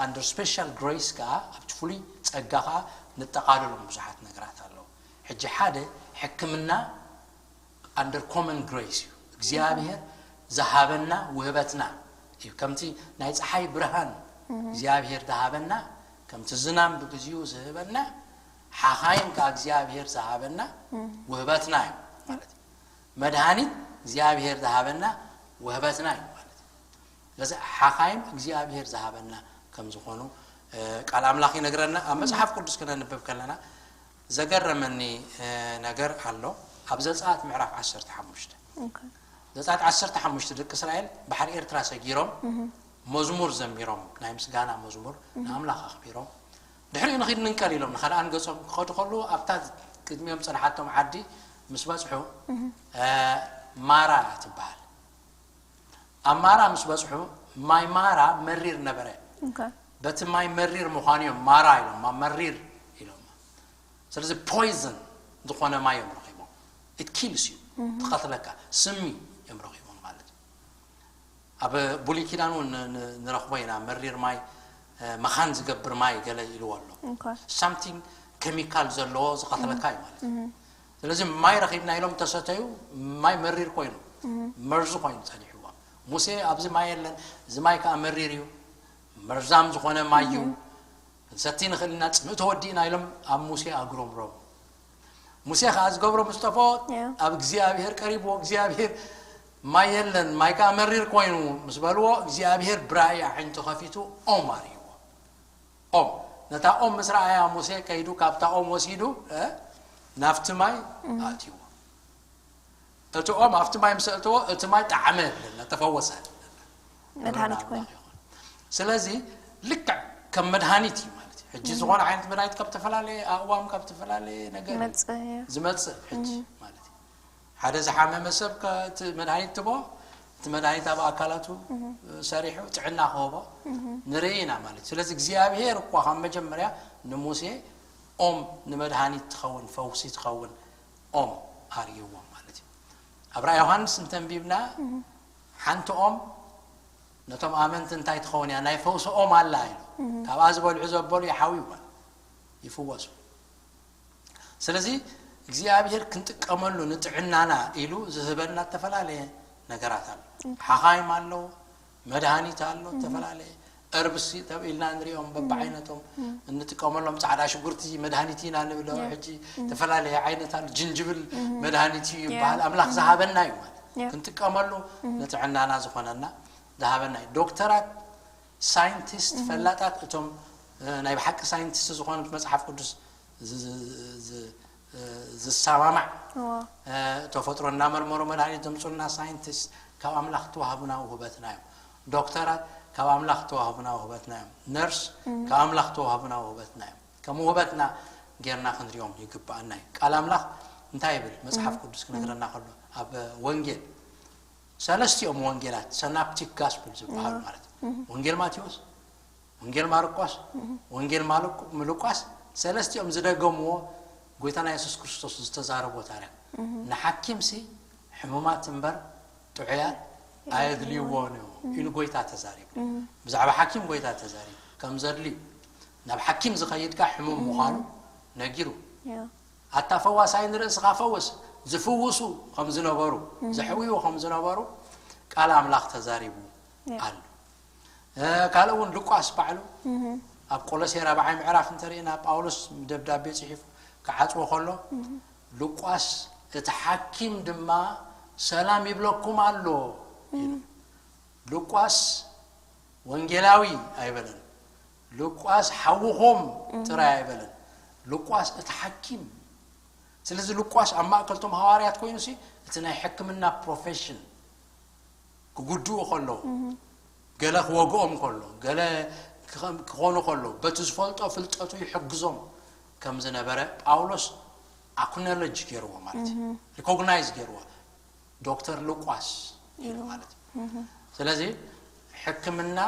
ኣንደር ስፔሻል ግሬስ ከዓ ኣብቲ ፍሉይ ጸጋ ከዓ ንጠቓልሎም ብዙሓት ነገራት ኣለዉ። ሕጂ ሓደ ሕክምና ኣንደር ኮመን ግሬስ እዩ። እግዚኣብሔር ዝሃበና ውህበትና እዩ። ከምቲ ናይ ፀሓይ ብርሃን እግዚኣብሔር ዝሃበና፣ ከምቲ ዝናም ብግዚኡ ዝህበና፣ ሓኻይም ከዓ እግዚኣብሔር ዝሃበና ውህበትና እዩ ማለት እዩ። መድሃኒት እግዚኣብሔር ዝሃበና ውህበትና እዩ ማለት እዩ። ስለዚ ሓኻይም እግዚኣብሔር ዝሃበና ከም ዝኾኑ ቃል ኣምላኽ ይነግረና። ኣብ መፅሓፍ ቅዱስ ክነንብብ ከለና ዘገረመኒ ነገር ኣሎ። ኣብ ዘፀኣት ምዕራፍ ዓሰርተ ሓሙሽተ፣ ዘፀኣት ዓሰርተ ሓሙሽተ ደቂ እስራኤል ባሕሪ ኤርትራ ሰጊሮም መዝሙር ዘሚሮም፣ ናይ ምስጋና መዝሙር ንኣምላኽ ኣኽቢሮም፣ ድሕሪኡ ንኺድ ንንቀል ኢሎም ንኸነኣን ገጾም ክኸዱ ከለዉ ኣብታ ቅድሚኦም ዝጸንሓቶም ዓዲ ምስ በጽሑ ማራ ትበሃል። ኣብ ማራ ምስ በጽሑ ማይ ማራ መሪር ነበረ። በቲ ማይ መሪር ምዃኑ እዮም ማራ ኢሎም፣ መሪር ኢሎም። ስለዚ ፖይዝን ዝኾነ ማይ እዮም ረኺቦም። ኢት ኪልስ እዩ፣ ትቐትለካ፣ ስሚ እዮም ረኺቦም ማለት እዩ። ኣብ ብሉይ ኪዳን እውን ንረኽቦ ኢና፣ መሪር ማይ መኻን ዝገብር ማይ ገለ ኢልዎ ኣሎ። ሳምቲንግ ኬሚካል ዘለዎ ዝቐትለካ እዩ ማለት እዩ። ስለዚ ማይ ረኺብና ኢሎም ተሰተዩ፣ ማይ መሪር ኮይኑ፣ መርዚ ኮይኑ ጸኒሕዎም። ሙሴ ኣብዚ ማይ የለን፣ እዚ ማይ ከዓ መሪር እዩ፣ መርዛም ዝኾነ ማይ እዩ፣ ክንሰቲ ንኽእል ኢና፣ ጽምኢ ተወዲእና ኢሎም ኣብ ሙሴ ኣጉረምረሙ። ሙሴ ከዓ ዝገብሮ ምስ ጠፍኦ ኣብ እግዚኣብሔር ቀሪብዎ፣ እግዚኣብሔር ማይ የለን፣ ማይ ከዓ መሪር ኮይኑ ምስ በልዎ እግዚኣብሔር ብራእይ ኣዒንቱ ከፊቱ ኦም ኣርእይዎ። ኦም ነታ ኦም ምስ ረኣያ ሙሴ ከይዱ ካብታ ኦም ወሲዱ ናብቲ ማይ ኣእትይዎ። እቲ ኦም ኣብቲ ማይ ምስ ኣእተዎ እቲ ማይ ጠዓመ ይብለና፣ ተፈወሰ። መድሃኒት ኮይኑ። ስለዚ ልክዕ ከም መድሃኒት እዩ ማለት እዩ። ሕጂ ዝኾነ ዓይነት መድሃኒት ካብ ዝተፈላለየ ኣእዋም ካብ ዝተፈላለየ ነገር እዩ ይመጽእ እዩ። ዝመጽእ ሕጂ ማለት እዩ። ሓደ ዝሓመመ ሰብ ከ-፣ እቲ መድሃኒት ትቦ፣ እቲ መድሃኒት ኣብ ኣካላቱ ሰሪሑ ጥዕና ክህቦ ንርኢ ኢና ማለት እዩ። ስለዚ እግዚኣብሔር እኳ ካብ መጀመርያ ንሙሴ ኦም ንመድሃኒት ትኸውን፣ ፈውሲ ትኸውን ኦም ኣርእይዎም ማለት እዩ። ኣብ ራእይ ዮሃንስ እንተንቢብና ሓንቲ ኦም ነቶም ኣመንቲ እንታይ ትኸውን እያ? ናይ ፈውሲ ኦም ኣላ ኢሉ። ካብኣ ዝበልዑ ዘበሉ ይሓውዩ፣ ይፍወሱ። ስለዚ እግዚኣብሔር ክንጥቀመሉ ንጥዕናና ኢሉ ዝህበና ዝተፈላለየ ነገራት ኣሎ። ሓኻይም ኣለዎ፣ መድሃኒት ኣሎ፣ ዝተፈላለየ እርብሲ ተብኢልና ንሪኦም በብዓይነቶም እንጥቀመሎም፣ ፃዕዳ ሽጉርቲ መድሃኒት ኢና ንብሎ። ሕጂ ዝተፈላለየ ዓይነት ኣሎ፣ ጅንጅብል መድሃኒት እዩ ይበሃል። ኣምላኽ ዝሃበና እዩ ማለት ክንጥቀመሉ ንጥዕናና ዝኾነና ዝሃበና እዩ። ዶክተራት፣ ሳይንቲስት፣ ፈላጣት፣ እቶም ናይ ብሓቂ ሳይንቲስት ዝኾኑ መፅሓፍ ቅዱስ ዝ-፣ ዝ-፣ ዝ-፣ ዝሰማማዕ ተፈጥሮ እናመርመሩ መድሃኒት ዘምፁልና ሳይንቲስት ካብ ኣምላኽ ተዋህቡና ውህበትና እዮም። ዶክተራት ካብ ኣምላኽ ተዋህቡና ውህበትና እዮም። ነርስ ካብ ኣምላኽ ተዋህቡና ውህበትና እዮም። ከም ውህበትና ጌርና ክንሪኦም ይግባኣና እዩ። ቃል ኣምላኽ እንታይ ይብል? መጽሓፍ ቅዱስ ክነግረና ከሎ ኣብ ወንጌል ሰለስቲኦም ወንጌላት ሰናፕቲክ ጋስፕል ዝበሃሉ ማለት እዩ። ወንጌል ማቴዎስ፣ ወንጌል ማርቆስ፣ ወንጌል ማልቁ- ምሉቃስ፣ ሰለስቲኦም ዝደገምዎ ጎይታና የሱስ ክርስቶስ ዝተዛረቦ ታሪኽ። ንሓኪምሲ ሕሙማት እምበር ጥዑያት ኣየድልይዎን እዩ ኢሉ ጎይታ ተዛሪቡ። ብዛዕባ ሓኪም ጎይታ ተዛሪቡ ከም ዘድልዩ፣ ናብ ሓኪም ዝኸይድ ከኣ ሕሙም ምዃኑ ነጊሩ። ያ ኣታ ፈዋሳይ ንርእስኻ ፈውስ፣ ዝፍውሱ ከም ዝነበሩ፣ ዘሕውዩ ከም ዝነበሩ ቃል ኣምላኽ ተዛሪቡ ኣሎ። ካልእ እውን ሉቃስ ባዕሉ ኣብ ቆሎሴ ራብዓይ ምዕራፍ እንተሪእና፣ ጳውሎስ ደብዳቤ ጽሒፉ ክዓጽዎ ከሎ፣ ሉቃስ እቲ ሓኪም ድማ ሰላም ይብለኩም ኣሎ ኢሉ። ሉቃስ ወንጌላዊ ኣይበለን። ሉቃስ ሓውኹም ጥራይ ኣይበለን። ሉቃስ እቲ ሓኪም። ስለዚ ሉቃስ ኣብ ማእከልቶም ሃዋርያት ኮይኑ ሲ እቲ ናይ ሕክምና ፕሮፌሽን ክጉድኡ ከለዉ፣ ገለ ክወግኦም ከሎ፣ ገለ ክኸም- ክኾኑ ከሎ፣ በቲ ዝፈልጦ ፍልጠቱ ይሕግዞም ከም ዝነበረ ጳውሎስ ኣክኖሎጅ ገይርዎ ማለት እዩ። ሪኮግናይዝ ገይርዎ። ዶክተር ሉቃስ ኢሉ ማለት እዩ። ስለዚ ሕክምና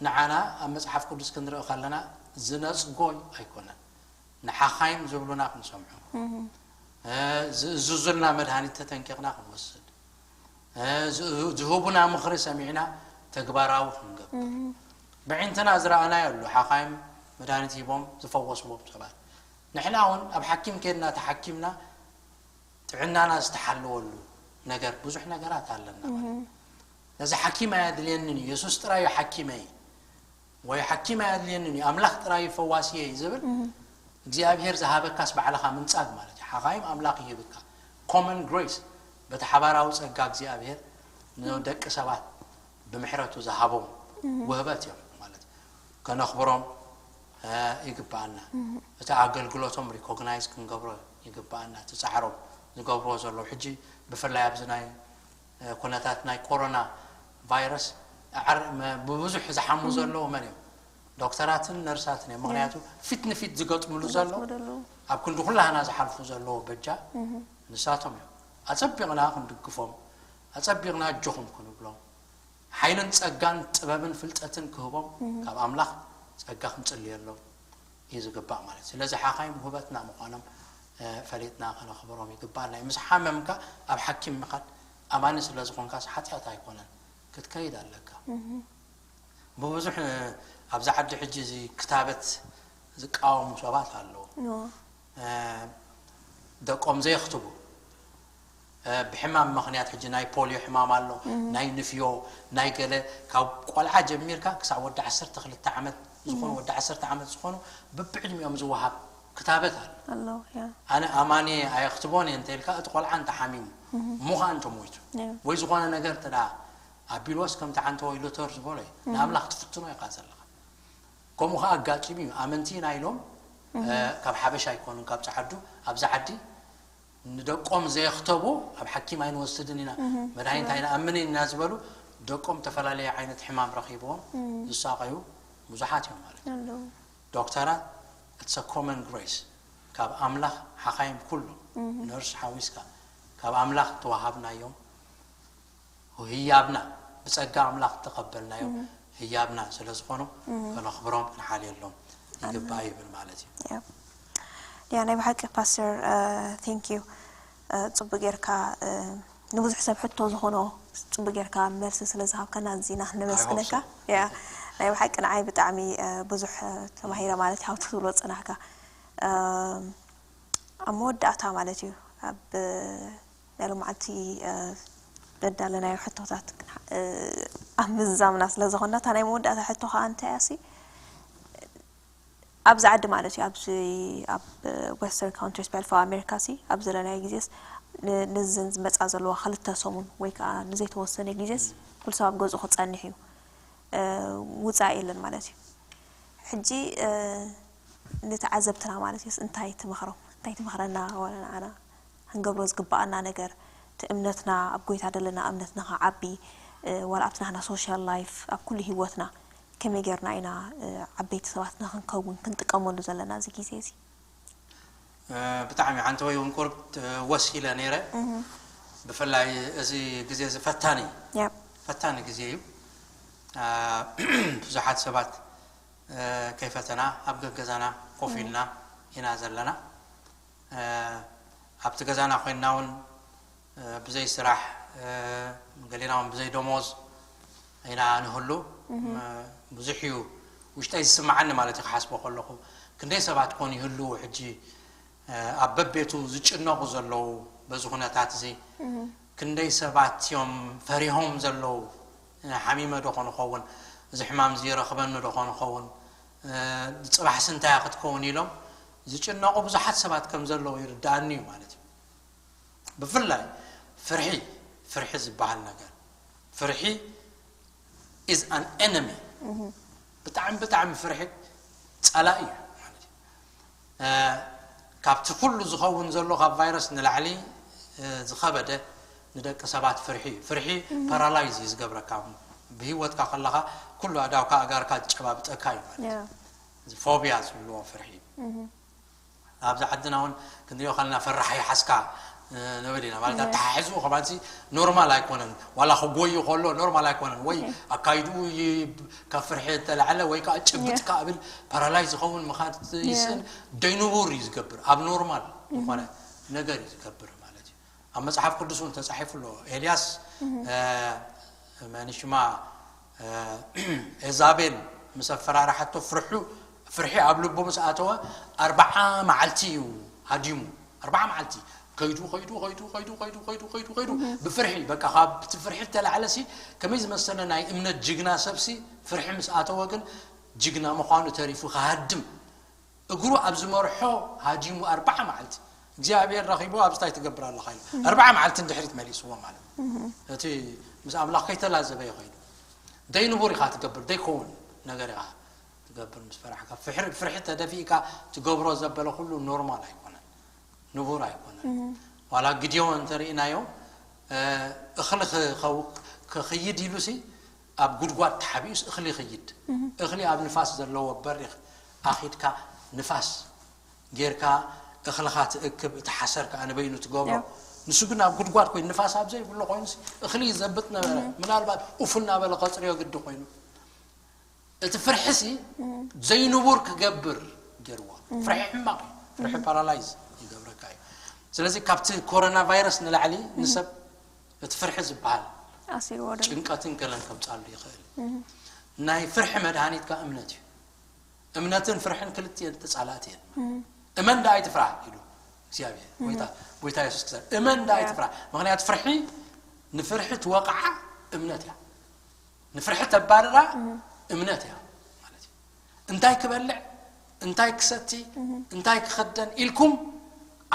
ንዓና ኣብ መጽሓፍ ቅዱስ ክንርኢ ከለና ዝነጽጎ ኣይኮነን። ንሓኻይም ዝብሉና ክንሰምዖ፣ ዝእዝዙልና መድሃኒት ተተንኪቕና ክንወስድ፣ ዝህቡና ምኽሪ ሰሚዕና ተግባራዊ ክንገብር፣ ብዒንትና ዝረኣናዮ ኣሎ። ሓኻይም መድሃኒት ሂቦም ዝፈወስዎም ሰባት፣ ንሕና እውን ኣብ ሓኪም ከድና ተሓኪምና ጥዕናና ዝተሓለወሉ ነገር ብዙሕ ነገራት ኣለና ማለት እዩ። ነዚ ሓኪም ኣየድልየንን እዩ። የሱስ ጥራይ እዩ ሓኪመይ ወይ ሓኪም ኣየድልየንን እዩ፣ ኣምላኽ ጥራይ እዩ ፈዋሲየይ ዝብል እግዚኣብሄር ዝሃበካስ ባዕልኻ ምንጻግ ማለት እዩ። ሓኻይም ኣምላኽ ይህብካ። ኮመን ግሬስ በቲ ሓባራዊ ጸጋ እግዚኣብሄር ንደቂ ሰባት ብምሕረቱ ዝሃቦም ውህበት እዮም ማለት እዩ። ከነኽብሮም ይግባኣና። እቲ ኣገልግሎቶም ሪኮግናይዝ ክንገብሮ ይግባኣና። እቲ ጻዕሮም ዝገብርዎ ዘለዉ ሕጂ ብፍላይ ኣብዚ ናይ ኩነታት ናይ ኮሮና ቫይረስ ብብዙሕ ዝሓሙ ዘለዉ መን እዮም? ዶክተራትን ነርሳትን እዮም። ምክንያቱ ፊት ንፊት ዝገጥምሉ ዘለዉ ኣብ ክንዲ ኩላህና ዝሓልፉ ዘለዉ በጃ ንሳቶም እዮም። ኣጸቢቕና ክንድግፎም፣ ኣጸቢቕና ኣጆኹም ክንብሎም፣ ሓይልን ጸጋን ጥበብን ፍልጠትን ክህቦም ካብ ኣምላኽ ጸጋ ክንጽልየሎም እዩ ዝግባእ ማለት። ስለዚ ሓኻይም ውህበትና ምዃኖም ፈሊጥና ከነኽብሮም ይግባእ። ናይ ምስ ሓመምካ ኣብ ሓኪም ምኻድ ኣማኒ ስለ ዝኾንካስ ሓጢኣት ኣይኮነን፣ ክትከይድ ኣለካ። ብብዙሕ ኣብዚ ዓዲ ሕጂ እዚ ክታበት ዝቃወሙ ሰባት ኣለዉ። ደቆም ዘየኽትቡ ብሕማም ምኽንያት ሕጂ ናይ ፖልዮ ሕማም ኣሎ፣ ናይ ንፍዮ፣ ናይ ገለ ካብ ቆልዓ ጀሚርካ ክሳብ ወዲ ዓሰርተ ክልተ ዓመት ዝኾኑ ወዲ ዓሰርተ ዓመት ዝኾኑ ብብዕድሚኦም ዝወሃብ ክታበት ኣሎ። ኣሎ ያ ኣነ ኣማኒ ኣየኽትቦን እየ እንተኢልካ እቲ ቆልዓ እንተሓሚሙ እሞ ኸዓ እንተሞይቱ ያ ወይ ዝኾነ ነገር እንተ ደኣ ኣቢልዎስ ከምቲ ዓንተቦይ ሉተር ዝበሎ እዩ ንኣምላኽ ትፍትኖ ኢኻ ዘለኻ። ከምኡ ኸዓ ኣጋጢሙ እዩ። ኣመንቲ ኢና ኢሎም ካብ ሓበሻ ኣይኮኑን ካብ ጸዓዱ ኣብዚ ዓዲ ንደቆም ዘየኽተቡ ኣብ ሓኪም ኣይንወስድን ኢና፣ መድሃኒት ኣይንኣምንን ኢና ዝበሉ ደቆም ዝተፈላለየ ዓይነት ሕማም ረኺብዎም ዝሳቐዩ ብዙሓት እዮም ማለት እዩ። ኣለዉ። ዶክተራት it's a common grace ካብ ኣምላኽ ሓኻይም ኩሎም ነርስ ሓዊስካ ካብ ኣምላኽ ተዋሃብናዮም ህያብና ብጸጋ ኣምላኽ እተቐበልናዮ ህያብና ስለ ዝኾኑ ከነኽብሮም ክንሓልየሎም ይግባእ ይብል ማለት እዩ። ያ ናይ ብሓቂ ፓስተር thank you ጽቡቅ ጌርካ ንብዙሕ ሰብ ሕቶ ዝኾኖ ጽቡቅ ጌርካ መልሲ ስለ ዝሃብካና ኣዚና ነመስግነካ። ያ ናይ ብሓቂ ንዓይ ብጣዕሚ ብዙሕ ተማሂረ ማለት ካብቲ ትብሎ ጽናሕካ ኣብ መወዳእታ ማለት እዩ ኣብ ናይ ሎማዓንቲ ዘዳለናዮ ሕቶታት ኣብ ምዝዛምና ስለ ዝኾና እታ ናይ መወዳእታ ሕቶ ከዓ እንታይ እያ ሲ ኣብዚ ዓዲ ማለት እዩ ኣብዚ ኣብ western countries ብሕልፊ ኣብ ኣሜሪካ ሲ ኣብ ዘለናዮ ግዜስ ነዘን ዝመፃ ዘለዋ ክልተ ሰሙን ወይ ከዓ ንዘይተወሰነ ግዜስ ኩሉ ሰብ ኣብ ገዝኡ ክፀንሕ እዩ ውፃእ የለን ማለት እዩ ሕጂ ንተዓዘብትና ማለት እዩስ እንታይ ትመኽሮም እንታይ ትመኽረና ዋላ ንዓና ክንገብሮ ዝግባኣና ነገር እቲ እምነትና ኣብ ጎይታ ዘለና እምነትና ክዓቢ ዋላ ኣብቲ ናህና social life ኣብ ኩሉ ህይወትና ከመይ ጌርና ኢና ዓበይቲ ሰባት ንክንከውን ክንጥቀመሉ ዘለና እዚ ግዜ እዚ? ብጣዕሚ ሓንቲ ወይ እውን ቁርብ ወስ ኢለ ነይረ። ብፍላይ እዚ ግዜ እዚ ፈታኒ ፈታኒ ግዜ እዩ። ብዙሓት ሰባት ከይፈተና ኣብ ገገዛና ኮፍ ኢልና ኢና ዘለና። ኣብቲ ገዛና ኮይንና እውን ብዘይ ስራሕ፣ ገሌና እውን ብዘይ ደሞዝ ኢና ንህሉ። ብዙሕ እዩ ውሽጠይ ዝስምዓኒ ማለት እዩ ክሓስቦ ከለኹ። ክንደይ ሰባት ኮን ይህልዉ ሕጂ ኣብ በቤቱ ዝጭነቑ ዘለዉ በዚ ኩነታት እዚ? ክንደይ ሰባት እዮም ፈሪሆም ዘለዉ? ሓሚመ ዶ ኮን ኸውን? እዚ ሕማም እዚ ይረኽበኒ ዶ ኮን ኸውን? ፅባሕሲ እንታይ ክትከውን ኢሎም ዝጭነቑ ብዙሓት ሰባት ከም ዘለዉ ይርዳኣኒ እዩ ማለት እዩ። ብፍላይ ፍርሒ ፍርሒ ዝበሃል ነገር ፍርሒ is an enemy። ብጣዕሚ ብጣዕሚ ፍርሒ ፀላኢ እዩ ማለት እዩ። ካብቲ ኩሉ ዝኸውን ዘሎ ካብ ቫይረስ ንላዕሊ ዝኸበደ ንደቂ ሰባት ፍርሒ እዩ። ፍርሒ ፓራላይዝ እዩ ዝገብረካ። ብህይወትካ ከለኻ ኩሉ ኣእዳውካ ኣእጋርካ ዝጨባብጠካ እዩ ማለት እዩ። እዚ ፎብያ ዝብልዎ ፍርሒ ኣብዚ ዓድና እውን ክንሪኦ ከለና ፈራሕ ይሓዝካ ንብል ኢና ማለት ኣተሓሕዝኡ ከማንሲ ኖርማል ኣይኮነን። ዋላ ክጎዩ ከሎ ኖርማል ኣይኮነን። ወይ ኣካይድኡ ካብ ፍርሒ ተላዕለ ወይ ከዓ ጭብጥ ከብል ፓራላይዝ ዝኸውን ምኻድ ይስእል። ደይንቡር እዩ ዝገብር ኣብ ኖርማል ዝኾነ ነገር እዩ ዝገብር ማለት እዩ። ኣብ መፅሓፍ ቅዱስ እውን ተፃሒፉ ኣሎ። ኤልያስ መን ሽማ ኤዛቤል ምስ ኣፈራርሓቶ ፍርሑ ፍርሒ ኣብ ልቡ ምስ ኣተወ ኣርባዓ መዓልቲ እዩ ሃዲሙ። ኣርባዓ መዓልቲ ከይዱ ከይዱ ከይዱ ከይዱ ከይዱ ከይዱ ከይዱ ከይዱ ብፍርሒ በቃ ካብቲ ፍርሒ ተላዕለሲ ከመይ ዝመሰለ ናይ እምነት ጅግና ሰብሲ ፍርሒ ምስ ኣተወ ግን ጅግና ምዃኑ ተሪፉ ክሃድም እግሩ ኣብ ዝመርሖ ሃዲሙ ኣርባዓ መዓልቲ እግዚኣብሔር ረኺቡ ኣብዚ እንታይ ትገብር ኣለኻ ኢሉ ኣርባዓ መዓልቲ ንድሕሪት መሊስዎ ማለት እቲ ምስ ኣምላኽ ከይተላዘበ ይኸይዱ ደይንቡር ኢኻ ትገብር ደይከውን ነገር ኢኻ ትገብር ምስ ፈራሕካ ፍርሒ ተደፊእካ ትገብሮ ዘበለ ኩሉ ኖርማል ኣይኮነን ንቡር ኣይኮነን ዋላ ግዲዮን እንተርኢናዮ እኽሊ ክኸይድ ኢሉሲ ኣብ ጉድጓድ ተሓቢኡስ እኽሊ ይኸይድ እኽሊ ኣብ ንፋስ ዘለዎ በሪኽ ኣኺድካ ንፋስ ጌርካ እኽልኻ ትእክብ እቲ ሓሰር ከዓ ንበይኑ ትገብሮ ንሱ ግን ኣብ ጉድጓድ ኮይኑ ንፋስ ኣብ ዘይብሎ ኮይኑሲ እኽሊ ይዘብጥ ነበረ ምናልባት ኡፍ እናበለ ከፅርዮ ግዲ ኮይኑ እቲ ፍርሒሲ ዘይንቡር ክገብር ገይርዎ ፍርሒ ሕማቕ እዩ ፍርሒ ፓራላይዝ ይገብረካ እዩ ስለዚ ካብቲ ኮሮና ቫይረስ ንላዕሊ ንሰብ እቲ ፍርሒ ዝበሃል ጭንቀትን ገለን ከምፃሉ ይኽእል ናይ ፍርሒ መድሃኒት ከዓ እምነት እዩ እምነትን ፍርሕን ክልትኤን ተፃላእቲ እየን እመን ደኣ ኣይትፍራህ ኢሉ እግዚኣብሔር ጎይታ የሱስ ክሰር እመን ደኣ ኣይትፍራህ ምክንያቱ ፍርሒ ንፍርሒ ትወቕዓ እምነት እያ ንፍርሒ ተባርራ እምነት እያ ማለት እዩ እንታይ ክበልዕ እንታይ ክሰቲ እንታይ ክኸደን ኢልኩም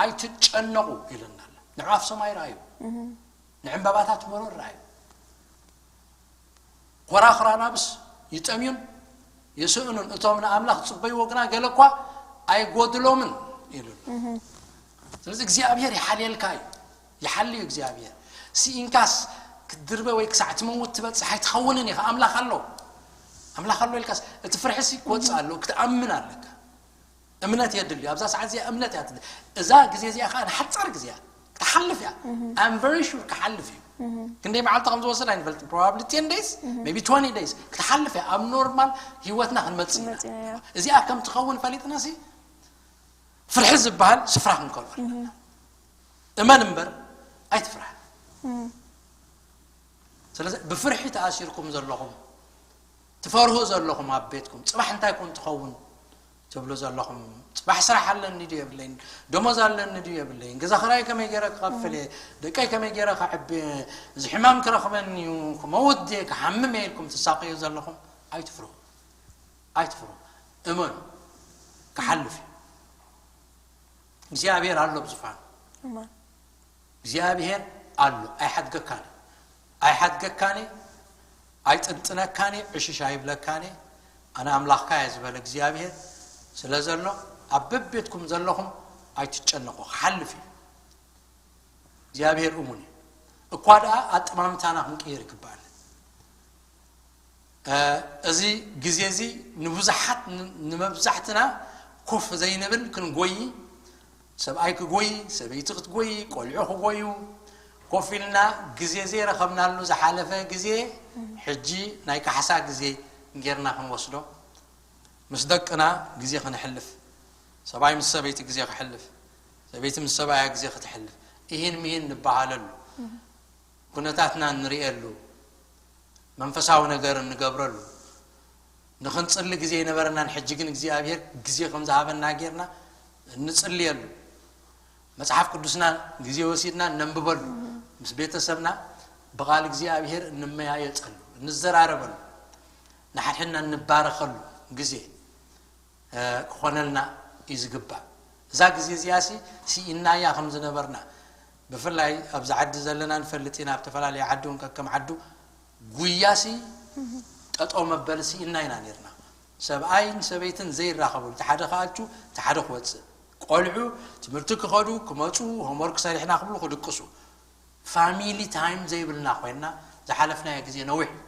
ኣይትጨነቑ ኢለና ኣሎ ንዕዋፍ ሰማይ ረኣዩ ንዕምበባታት መሮር ረኣዩ ኮራኹር ኣናብስ ይጠምዩን ይስእኑን እቶም ንኣምላኽ ዝፅበይዎ ግና ገለ እኳ ኣይጎድሎምን ኢሉ ስለዚ እግዚኣብሔር ይሓልየልካ እዩ ይሓልዩ እግዚኣብሔር ስኢንካስ ክትድርበ ወይ ክሳዕ ትመውት ትበፅሕ ኣይትኸውንን ኢኻ ኣምላኽ ኣሎ ኣምላኽ ኣሎ ኢልካስ እቲ ፍርሒ ሲ ክወፅእ ኣለዎ ክትኣምን ኣለካ እምነት የድልዩ ኣብዛ ሰዓት እዚኣ እምነት እያ እዛ ግዜ እዚኣ ከዓ ንሓፃር ግዜ እያ ክትሓልፍ እያ I'm very sure ክሓልፍ እዩ ክንደይ መዓልቲ ከም ዝወስድ ኣይንፈልጥን probably ten days maybe twenty days ክትሓልፍ እያ ኣብ ኖርማል ህይወትና ክንመፅእ ኢና እዚኣ ከም ትኸውን ፈሊጥና ሲ ፍርሒ ዝበሃል ስፍራ ክንከልኦ ኣለና እመን እምበር ኣይትፍራሕ ስለዚ ብፍርሒ ተኣሲርኩም ዘለኹም ትፈርሁ ዘለኹም ኣብ ቤትኩም ፅባሕ እንታይ ኮን ትኸውን ትብሉ ዘለኹም ፅባሕ ስራሕ ኣለኒ ድዩ የብለይን ደሞዝ ኣለኒ ድዩ የብለይን ገዛ ክራይ ከመይ ገይረ ክኸፍል እየ ደቀይ ከመይ ገይረ ከዕቢ እዚ ሕማም ክረኽበኒ እዩ ክመውት ድየ ክሓምም እየ ኢልኩም ትሳቀዩ ዘለኹም ኣይትፍርሁ ኣይትፍርሁ እመኑ ክሓልፍ እዩ እግዚኣብሔር ኣሎ ብዝፋኑ እግዚኣብሔር ኣሎ ኣይሓድገካን ኣይሓድገካን ኣይጥንጥነካን ዕሽሽ ኣይብለካን ኣነ ኣምላኽካ እየ ዝበለ እግዚኣብሔር ስለ ዘሎ ኣብ በቤትኩም ዘለኹም ኣይትጨነቑ ክሓልፍ እዩ እግዚኣብሔር እሙን እዩ እኳ ደኣ ኣጠማምታና ክንቅይር ይግባኣና እዚ ግዜ እዚ ንብዙሓት፣ ንመብዛሕትና ኮፍ ዘይንብል ክንጎይ፣ ሰብኣይ ክጎይ፣ ሰበይቲ ክትጎይ፣ ቆልዑ ክጎዩ፣ ኮፍ ኢልና ግዜ ዘይረኸብናሉ ዝሓለፈ ግዜ፣ ሕጂ ናይ ካሕሳ ግዜ ጌርና ክንወስዶ፣ ምስ ደቅና ግዜ ክንሕልፍ፣ ሰብኣይ ምስ ሰበይቲ ግዜ ክሕልፍ፣ ሰበይቲ ምስ ሰብኣያ ግዜ ክትሕልፍ፣ ኢሂን ምሂን ንበሃለሉ፣ ኩነታትና እንርእየሉ፣ መንፈሳዊ ነገር እንገብረሉ፣ ንኽንጽሊ ግዜ ይነበረናን ሕጂ ግን እግዚኣብሔር ግዜ ከም ዝሃበና ጌርና እንጽልየሉ፣ መጽሓፍ ቅዱስና ግዜ ወሲድና እነንብበሉ፣ ምስ ቤተሰብና ብቓል እግዚኣብሔር እንመያየጠሉ፣ እንዘራረበሉ፣ ንሓድሕድና እንባረኸሉ ግዜ ክኾነልና እዩ ዝግባእ። እዛ ግዜ እዚኣሲ ስኢናያ ከም ዝነበርና፣ ብፍላይ ኣብዚ ዓዲ ዘለና ንፈልጥ ኢና። ኣብ ተፈላለየ ዓዲ እውን ከከም ዓዱ ጉያሲ ጠጠው መበሊ ስኢና ኢና ነርና። ሰብኣይን ሰበይትን ዘይራኸበሉ፣ እቲ ሓደ ክኣቱ፣ እቲ ሓደ ክወፅእ፣ ቆልዑ ትምህርቲ ክኸዱ ክመፁ፣ ሆምወርክ ሰሪሕና ክብሉ ክድቅሱ፣ ፋሚሊ ታይም ዘይብልና ኮይና ዝሓለፍናዮ ግዜ ነዊሕ እዩ።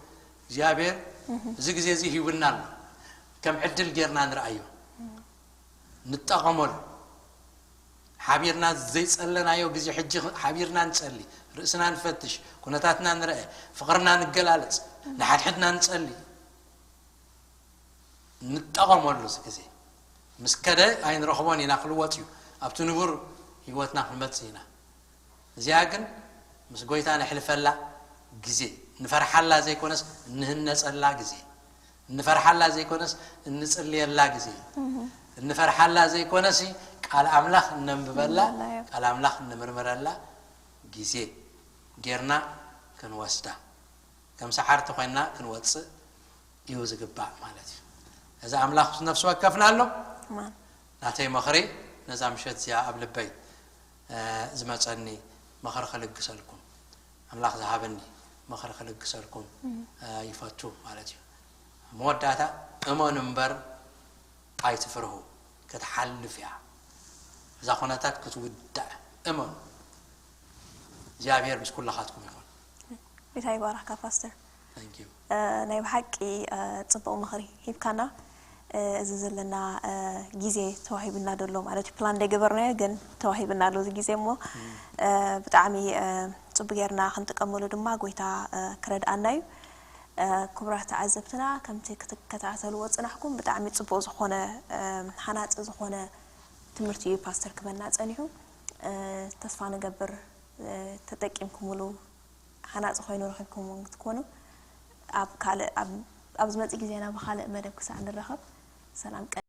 እግዚኣብሔር እዚ ግዜ እዚ ሂቡና ኣሎ። ከም ዕድል ጌርና ንርኣዮ፣ ንጠቐመሉ። ሓቢርና ዘይጸለናዮ ግዜ ሕጂ ሓቢርና ንጸሊ፣ ርእስና ንፈትሽ፣ ኩነታትና ንርአ፣ ፍቕርና ንገላለጽ፣ ንሓድሕድና ንጸሊ፣ ንጠቐመሉ። እዚ ግዜ ምስ ከደ ኣይንረኽቦን ኢና፣ ክልወጥ እዩ። ኣብቲ ንቡር ህይወትና ክንመጽእ ኢና። እዚኣ ግን ምስ ጎይታ ነሕልፈላ ግዜ፣ ንፈርሓላ ዘይኮነስ እንህነጸላ ግዜ፣ እንፈርሓላ ዘይኮነስ እንጽልየላ ግዜ፣ እንፈርሓላ ዘይኮነሲ ቃል ኣምላኽ እነንብበላ፣ እነንብበላ፣ ቃል ኣምላኽ እንምርምረላ ግዜ ጌርና ክንወስዳ፣ ከም ሰዓርቲ ኮይና ክንወጽእ እዩ ዝግባእ ማለት እዩ። እዚ ኣምላኽ ነፍሲ ወከፍና ኣሎ። ኣማን። ናተይ መኽሪ ነዛ ምሸት እዚኣ ኣብ ልበይ፣ እ፣ ዝመጸኒ መኽሪ ክልግሰልኩም፣ ኣምላኽ ዝሃበኒ መኽሪ ክልግሰልኩም፣ እ፣ ይፈቱ ማለት እዩ። ኣብ መወዳእታ እመኑ እምበር ኣይትፍርሁ፣ ክትሓልፍ እያ። እዛ ኩነታት ክትውዳእ እመኑ። እግዚኣብሔር ምስ ኩላኻትኩም ይኹን። ጌታ ይባርኽካ ፓስተር። Thank you። እ፣ ናይ ብሓቂ፣ እ፣ ጽቡቕ ምኽሪ ሂብካና። እ፣ እዚ ዘለና፣ እ፣ ግዜ ተዋሂብና ደሎ ማለት እዩ። ፕላን ደይገበርናዮ ግን ተዋሂብና ኣሎ እዚ ግዜ እሞ፣ እ፣ ብጣዕሚ፣ እ፣ ጽቡቕ ጌርና ክንጥቀመሉ ድማ ጎይታ፣ እ፣ ክረድኣና እዩ። እ፣ ክቡራት ተዓዘብትና ከምቲ ክትከታተልዎ ጽናሕኩም ብጣዕሚ ጽቡቕ ዝኾነ፣ እ፣ ሃናጺ ዝኾነ ትምህርቲ እዩ ፓስተር ክበና ጸኒሑ። እ፣ ተስፋ ንገብር፣ እ፣ ተጠቂምኩምሉ ሃናጺ ኮይኑ ረኺብኩምዎ ክትኮኑ። ኣብ ካልእ፣ ኣብ፣ ኣብ ዝመጽእ ግዜና ብኻልእ መደብ ክሳዕ ንራኸብ ሰላም ቀ-